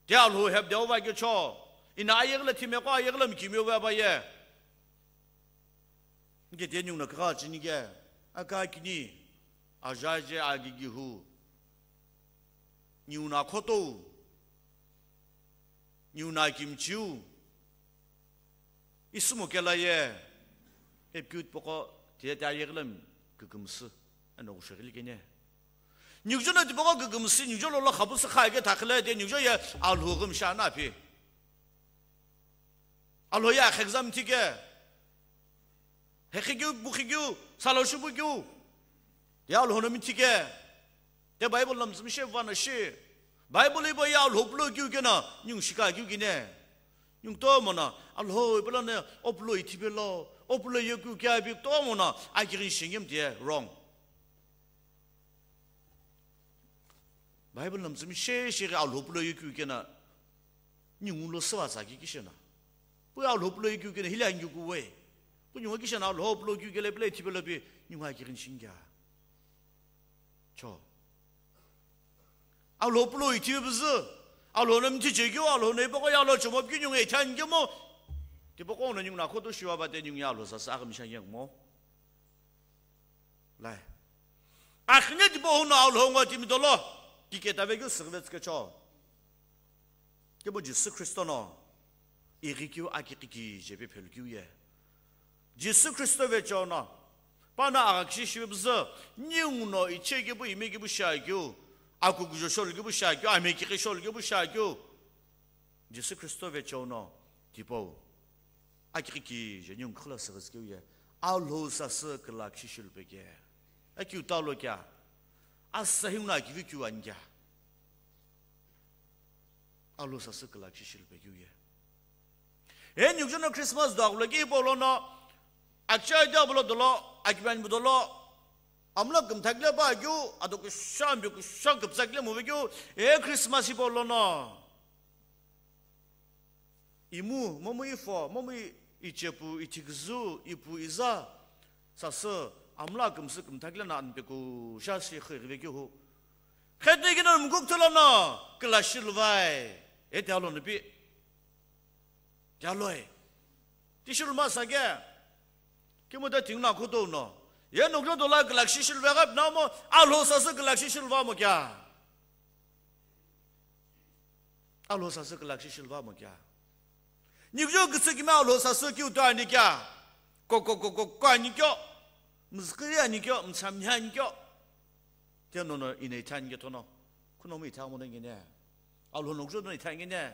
Tiye Alhou hep de va kecho. Ina ayeghi le thime qo ayeghi le mi kimi va abaye. Nge tiye ningu no kagha chini ke, aka kini, ajaje agigi hu. Ningu no akhoto. Ningu no akimchiu, Isumu kela ye, epikeu tipaqo tiye ta yeghilam kükümsü, eno ghusheghi likene. Nikjo no tipaqo kükümsü, nikjo lo lo khapusu kha ke thakhile de nikjo ye Alhou ghümsha na pi. Alhou ye akha exam thike. Hekhikeu, bukhikeu, salo shubu keu. Ya Alhou no mithike. Te Bible lam zümshe vana shi. Bible ibo ya Alhou pulo keu kena, nyung shika keu kene. Nyung to mona, Alhou ibo lane, opulo ithipelo, opulo yeku kya bi to mona, akighin shingim te wrong. Bible lam zümshe shi Alhou pulo yeku kena, nyung lo swa sa ki kishena. Pu Alhou pulo yeku kena, hila ngiku we. Pu nyung kishena Alhou pulo keu kele pele ithipelo bi, nyung akighin shingya. Cho. Alhou pulo ithipezü. Alhou no mthi chekeu, Alhou no ipaqo ya lo chomo pi nyung ethan kemo. Tipaqo no nyung na khoto shiwa ba te nyung ya Alhou sasü aghümsha yeng mo. Lai. Akhine tipaqo no Alhou ngo timi dolo. Kike tave keu sigve tsike cho. Kebo Jisü Khristo no, ighi keu akighi kije pe phelu keu ye. Jisü Khristo vechewo no, pano agha kishi shive püzü, ningu no ichie kepu, ime kepu shiakeu, akukujo sholu kepu shiakeu, ame kighi sholu kepu shiakeu. Jisü Khristo vechewo no, tipau, akighi kije ningu khila sighi keu ye, Alhou sasü kila kishi shilu peke. Akiu talo kya, asa hingu no akivi keu ani kya. Alhou sasü kila kishi shilu pekeu ye. E nikjo no Christmas do aghulo ki ipo lono, akcha ide abulo dolo, akibani bu dolo, amlo kümthakile ba keu, ado kusha ambi kusha küpsakile mu vekeu, e Christmas ipo lono. Imu, momu ifo, momu i-, ichepu, ithiküzü, ipu iza, sasü, amla kümsü kümthakile na anpeku, sha shi khighive keu hu. Khetni kino mkuk thulono, kila shilvai, e te alo nipi. Te aloi. Ti shilma sa ke. Kimu ta tingna khuto no. Ye nuklo dola kila shilvai gap na mo, Alhou sasü kila shilva mo kya. Alhou sasü kila shilva mo kya. Nikjo kütsü kime Alhou sasü kiu to ani kya. Ko, ko, ko, ko, ko ani kyo. Mzkiri ani kyo, msamnya ani kyo. Teno no ine itha ani kyo tono. Kuno mu itha mo ngene. Alhou nokjo no itha ngene.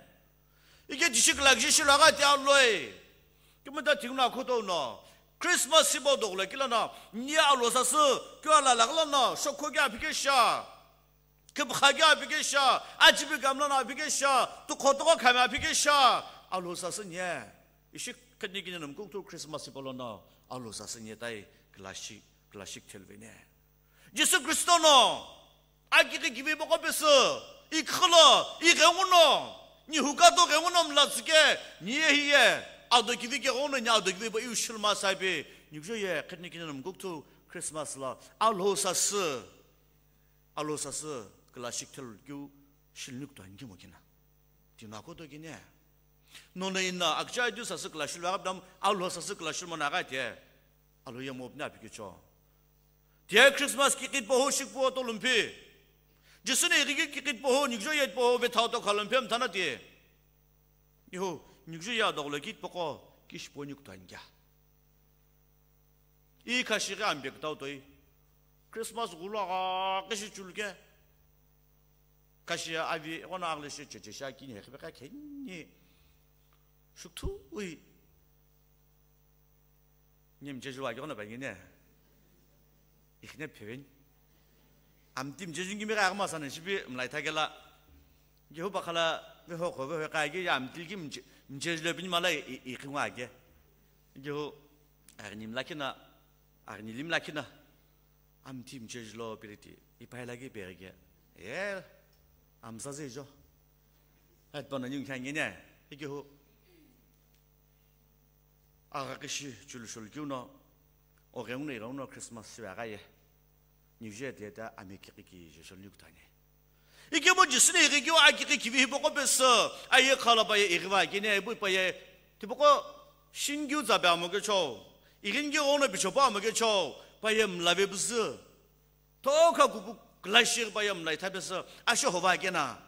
Ike tishi kila kishi shilaga te aloi. Kimu ta tingna khuto no. Christmas sibo dogle kila na. Ni Alhou sasü kyo ala lagla na. Shokho kya phikesha. Kibkha kya phikesha, achibi gamla na phikesha, tukho toko khami phikesha, Alhou sasü nye. Ishi khetni kini namkuk tu Christmas ipolo no, Alhou sasü nye tai kila shi, kila shi kthel vene. Jisü Khristo no, akiki kivi boko pesü, ikhilo, ighenguno, ni hukato ghenguno mlatsike, ni ye hi ye, ado kivi ke ghono, ni ado kivi bo iu shilma saibi, ni kujo ye, khetni kini namkuk tu Christmas la, Alhou sasü, Alhou sasü kila shi kthel keu shilnuk to ani kemo kina. Tina koto kine. Nono ina akcha idu sasü kila shilva gap dam Alhou sasü kila shilma na ga te. Alhou ye mo pna pi kecho. Te Christmas ki kit poho shik poho to lumpi. Jisü ne igi ki kit poho nikjo yet poho ve thau to khalom pem thana te. Iho nikjo ya doglo kit poko kish po nik to ani kya. I khashi ghi ambe ktau toi. Christmas ghulo agha kishi chulke. Khashi avi ghono aghile shi cheche sha kini hekhibe kha khenni. Shuktu ui. Nyem cheju wa ghono ba ngine. Ikhne pheven. Amti mchejun kimi ghi agma sana shibi mlai thakela. Gehu bakhala veho kho veho kha ge ya amtil ki mche-, mchejlo bin mala i, i, ikhinwa ge. Gehu agni mlakina, agni lim lakina. Amti mchejlo piriti, ipai lagi perige. Ye, amsa zejo. At bana nyung khan ngene, gehu. Agha kishi chulu shulu kiuno, o gheungno irauno Christmas shiva ghaye. New Year te ta ami kiki ki je shulu kutane. Ikemu Jisü ne ighi keu akiki kivi hipoko pesü, aye khala paye ighiva kine ibu paye, tipoko shingyu za ba mo kecho, ighin keu ono bicho ba mo kecho, paye mlave buzü. Tokha kuku kila shi paye mlai tha pesü, asho hova kena.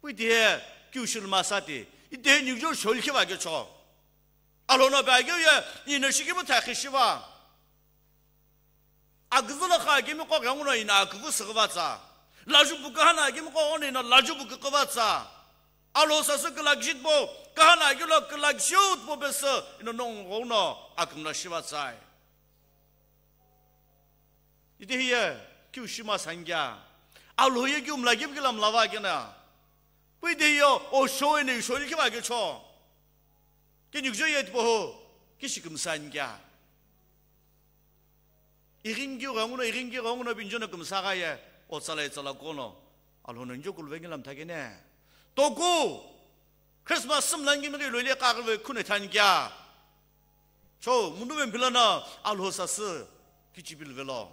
Pui tihe keu shilma sa ti, ite nikjo shol khiva kecho. Alhou no pi akeu ye, ino shikimtha akhi shiva. Aküzü lo kha akemi qo ghenguno ino aküvü süghüvatsa. Lajupu kahana akemi qo ghenguno ino lajupu küqhüvatsa. Alhou sasü külaküshi tipau, kahana akeu lo külaküshiu tipau pesü, ino nongu ghenguno akümla shivatsai. Ite hiye, kiu shima sangya. Alhou ye kiu mla kipu kila mla va kena. Pu ite hiye, o sho ene sho li kiva ke cho. Ke nyukjo ye tipau ho, ke shi kümsa ngya. Iring kiu ghenguno, iring kiu ghenguno pinjo no kümsa ga ye, o tsala e tsala kono. Alhou no njo kulve ngila mtha kene. Toku. Christmas sümlang kimi ghi loile kakülve khune than kya. Cho, mundu vempilana Alhou sasü kichipi luvelo.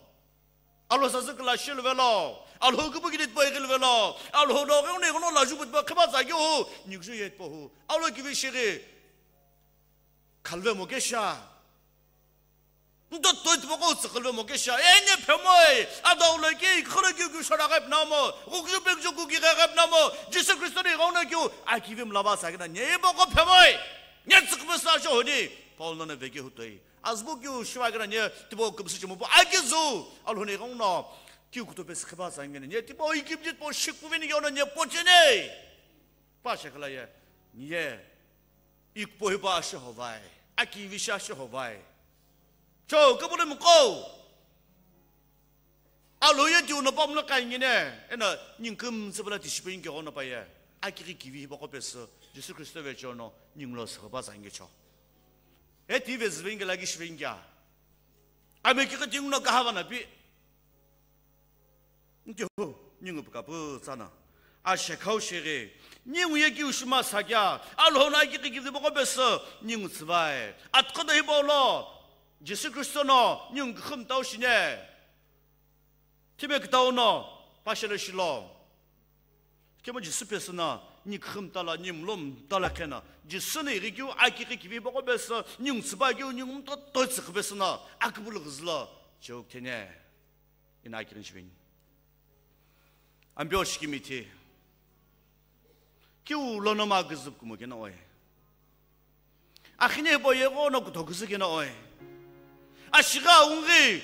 Alhou sasü külashi luvelo. Alhou küpü kini tipau ighi luvelo. Alhou no ghenguno ighono lajupu tipau khivatsa keu hu, nyukju ye tipau hu. Alhou kivi shighi. Khalve mo kesha. Ndo toi tipaqo tsüqhülve mo kesha, ene phemoi, adau lo ke, ikhoro ke, ke shara ghep namo, ghukju pekju ku ki ghep namo, Jisu Kristo ni ghauna keu, akivi mlava sa kena, ne boko phemoi, ne tsüqhüve sa sho honi, Paul no ne veke hutoi. Azbu keu shiva kena ne, tibo kümsü chimu po, akizu, Alhou ni ghauna, keu kuto pe sikhiba sa ngene, ne tibo ikip jit po shikpu vini ghauna ne pochene. Pa shakala ye, ne, Ikpo hipa ashohovai, akivi shi ashohovai. Cho, kapulemu qo. Alhou ye tiu no pamlo kaingine, ena ningküm tsüpala tishipe inke ono paye. Akiri kivi hipa qo pesü, Jisu Kristo ve chono, ninglo sapa zange cho. E ti ve zivenge lagi shivenge. Ame kiki tingu no kahava na pi. Ntihu, ningu pika pu tsana. Ashekhau shighi, ningu ye kiu shima sakya, Alhou no akiki kivi boko pesü, ningu tsüvai. Atkhodo hipau lo, Jisu Kristo no, ningu khumtau shine. Time kitau no, pashele shilo. Kemo Jisu pesü no, ni khumtala, ni mlomtala khena. Jisu no ighi kiu akiki kivi boko pesü, ningu tsüvai kiu, ningu mto toi tsükhu pesü no, akibulu ghizlo, cheu khene. Ina akirin shivin. Ampeu shikimithi. Kiu lono ma gizip kumo kena oi. Akhine bo yego no kuto gizip kena oi. Ashiga ungi.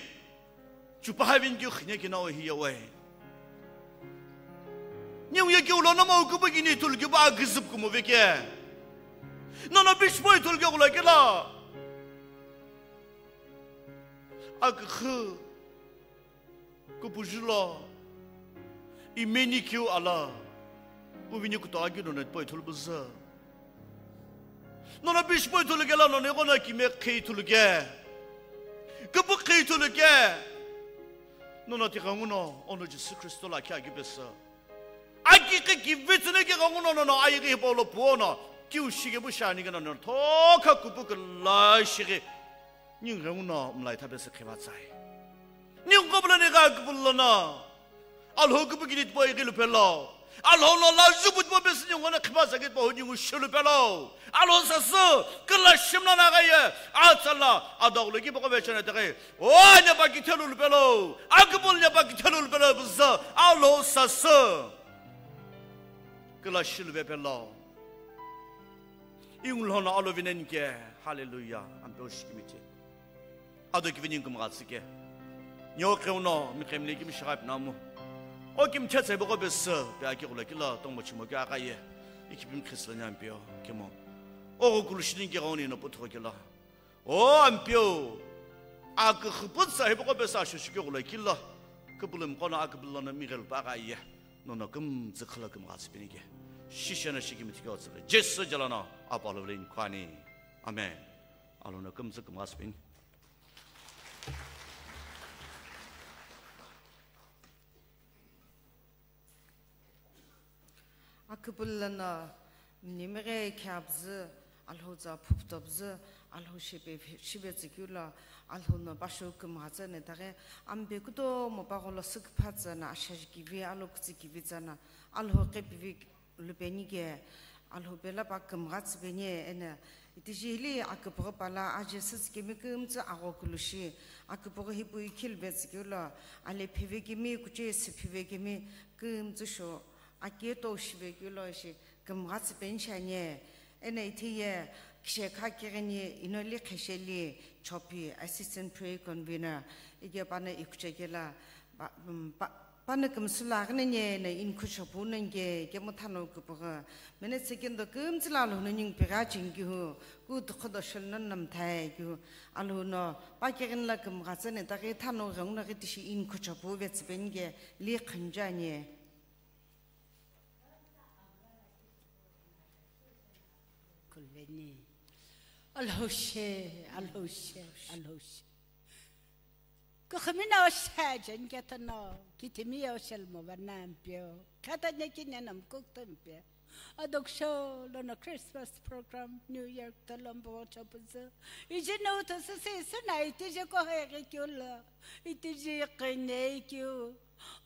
Chupa havin kiu khine kena oi hiya oi. Niu ye kiu lono ma ukubu kini tul kiu ba gizip kumo veke. Nono bishpoi tul kiu la kela. Akhu. Kupuju lo, imeni kiu ala, uvini kuto agi nono tipau ithulu buzü. Nono bishpoi ithulu kela nono ighono kime khei ithulu ke. Kupu khei ithulu ke. Nono tighenguno, ono Jisu Kristo la kia agi pesü. Aki ke kivitsune ke ghenguno nono aighi hipau lo puono, kiu shike bu shani ke nono, thokha kupu kela shike. Ningu ghenguno mlai thape se kheva tsai. Ningu kopula ni gha kupula na. Alhou kupu kini tipau ighi lupelo. Alhou lo la jupu tipau pesi ningu na kheva tsai ke tipau ningu shilu pelo. Alhou sasü, kela shimna na gha ye. Atsala, adau lo ki boko vechana te gha ye. O, ne pa kithelu lupelo. Akupul ne pa kithelu lupelo buza. Alhou sasü. Kela shilu vepelo. Ingu lhono alo vinen ke, hallelujah, ampeu shikimithi. Ado kivi ningu kumgha tsike. Nyo keuno, mi kemli kimi shagap namu. O kim chetsa boko besü, pe aki kula kila, tongmo chimo ke akaye. Ikipim Kristo ni ampeu, kemo. O go kulu shinin ke goni no putho kila. O ampeu, akükhüpütsa hipaqo pesü asho shike ghulakilo, kupulum qono akupullono mighelu pagha ye, nono kümtsü khülo kümgha tsüpinike. Shisheno shikimthi keu tsüle. Jesu jalono apalo vlin kwani. Amen. Alono kümtsü kümgha tsüpin. Akupullono mnimighi khabzü, Alhou tsa phuptobzü, Alhou shipe, shipe tsükeu lo, Alhou no pasho kümgha tsüne taghi, ampe kutomo pagholo sükpha tsüna, ashaji kivi, alo kütsü kivi tsüna, Alhou qhipivi lupenike, Alhou pelo pa kümgha tsüpeni, eno, Itiji hili aküpüghü pala aje sütsikemi kümtsü aghokulu shi, aküpüghü hipau ikhilve tsükeu lo, ale phivekemi, kuche sü phivekemi kümtsü sho, ake to shivekeu lo ishi kümgha tsüpeni shi ani. Eno ithiye, Khishekha kighini Inoli Khesheli Chopi, Assistant Prayer Convener, ike pano ikuchekela, pa-, um, pa-, pano kümsüla aghini ne na inkhu chopu nenge, kemu thano kupugha. Mene second do kümsüla lo no ning pira chingihu, ku tukho do shel non nam thai gihu. Alo no, pa kighini la kümghatsa ne, taghi thano ghang na ghi tishi inkhu chopu vetsipenge, li khanja ne. Kulveni. Alhoshe, alhoshe, alhoshe. Kukhumina oshe, jen ketano, kitimi oshe lmo vana Ampeu. Kata nyeki nena mkukta Ampeu. Adoksho lono Christmas program, New Year, tolombo chopuzu. Iji no to sisi suna itiji ko hege kiula. Itiji kine kiu.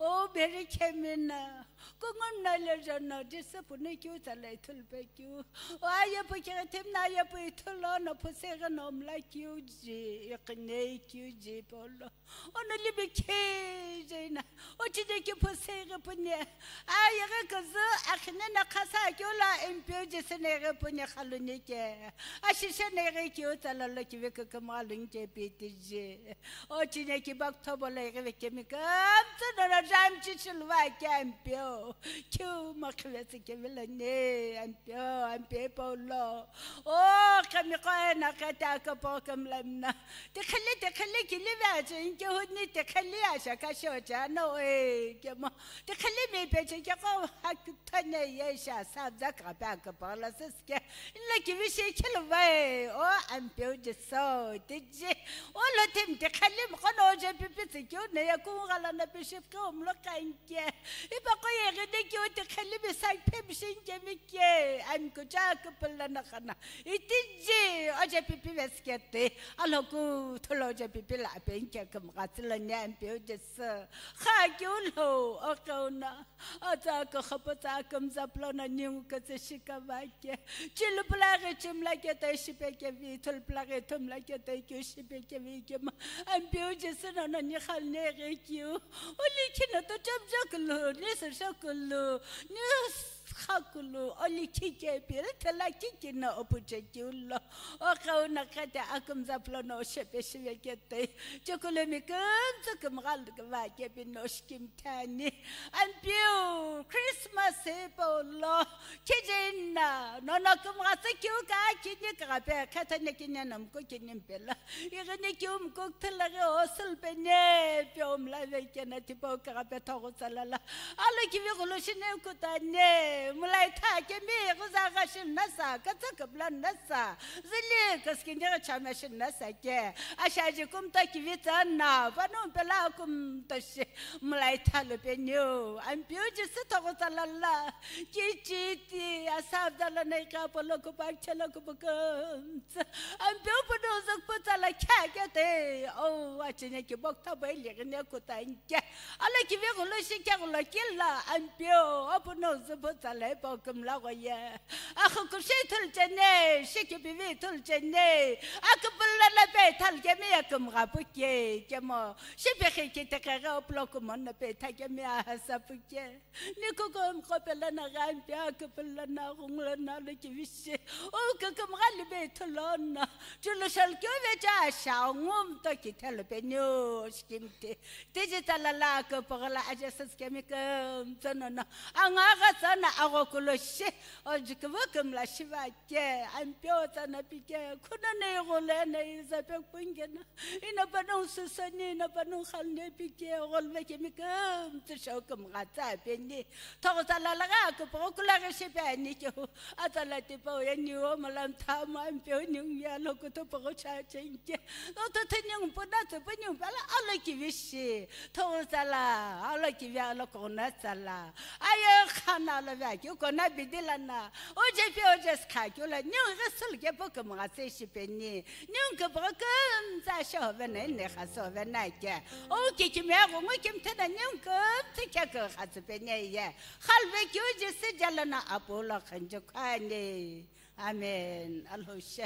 O beri khemina, kungun na le jana, Jisü puni kiu tsalai thulpe kiu. O aye pu kiri thimna aye pu ithulo no pusega no mla kiu ji, iqinei kiu ji polo. Ono libi khe jena, o chide ki pusega puni. Aye ge kazü, akhine na khasa kiu la Ampeu Jisü ne ge puni khaluni ke. Ashishe ne ge kiu tsalalo kivi kukumalun ke piti ji. O chine ki bak thobo lo ighive kemi kamtsu nono jam chi chilva ke Ampeu. Kiu makhive tsi kemi lo ne Ampeu, Ampeu Paulo. O kemi ko ena kata ko po kemlamna. Tikhili, tikhili kili ve achi inke huni tikhili asha ka sho cha no e kemo. Tikhili mi pe chi ke ko hak thane ye sha sabza ka pa ka pa la sis ke. Inla kivi shi khilvai, o Ampeu Jisü, tiji. O lo tim ti khalim kono je pipi tsi kyo ne ya kung gala na bishop ko mlo kanke. Ipa ko ye gidi kyo ti khalim sa phem shin ke mi ke. An ko ja ko pala na khana. Itiji, o je pipi veskete. Alo ku tholo je pipi la penke kum gatsila ne Ampeu Jisü. Kha kyo lo, o kauna. Atsa ka khapatsa ka mzaplo na ningu ka tse shika vake. Chilu pula ghi chimla ke tai shipe ke vi, thul pula ghi thumla ke tai kyu shipe ke vi ke ma. Ampeu Jisü no na ni khal ne ghi kyu. Oli khina to cham jakulu, ni sa shakulu, ni khakulu, oli khi ke pil thala khi kina opu che kyu lo. O kauna kate akum zaplo no shepe shive ke tai. Chukulu mi kum tsukum gal va ke bi no shkim Thani, Ampeu, Christmas e paulo, kijinna, nono kumghatsa kiu ka kini kaghape, khathane kini namko kini mpela. Igini kiu mko kthilaghi osil pene, pio mlave kena tipau kaghape thogu tsalala. Alo kivi gulu shine kutane, mulai tha kemi, guza gashin nasa, katsa kablan nasa, zili kaskindi gachama shin nasa ke, ashaji kumta kivi tsana, panu mpela kumta shi. Mulai thalu peniu, Ampeu Jisü thogu tsalala, kichiti, asabdala na ika polo kupak chelo kupukumtsa. Ampeu punu zuk putsala kya kya te, o, achine ki bok thabai ligine kutanke. Ala kivi gulo shikya gulo kila, Ampeu, o punu zu putsala ipo kumla goye. Akhu kushi thul chene, shiki pivi thul chene. Akupulala pe thal kemi akum gapu ke, kemo. Shipikhi ki tekeghe oplo kumon na pe thakemi ahasa puke. Ni kukum kopela na ghampi akupela na ghungla na lo kivishi. O kukum ghali be thulona. Chulu shal kyo ve cha sha ngum to ki thelo pe nyo shkimte. Tiji talala kupagala aja saskemi kum tsonono. Anga ga tsona ago kulo shi. O jikuvu kum la shiva. Ke, Ampeu tsana pike, khuna nei ghole nei zape kungena. Ina panung susani, ina panung khalne pike, ghol vekemi kum tsu shau kum ghatsa peni. Thogu tsala laga kupo kula ghe shipe ani ke hu. Atsala tipau ya niu malam thamu Ampeu niu ya lo kuto pogo cha chenke. Lo to theniu puna tsu peniu pala alo kivishi. Thogu tsala, alo kivi alo kona tsala. Aye khana lo vya ki kona bidila na. Oje pe oje skha kyo la, nyo ghi sul ke po ke mga tse shi pe ni. Nyo ke po ke mtsa sho ve na, ne kha so ve na ke. O ke ki me go ngo ke mthe na nyo ke tse ke ke kha tse pe ni ye. Khal ve kyo je se jala na apo lo khan je khane. Amen. Alo she.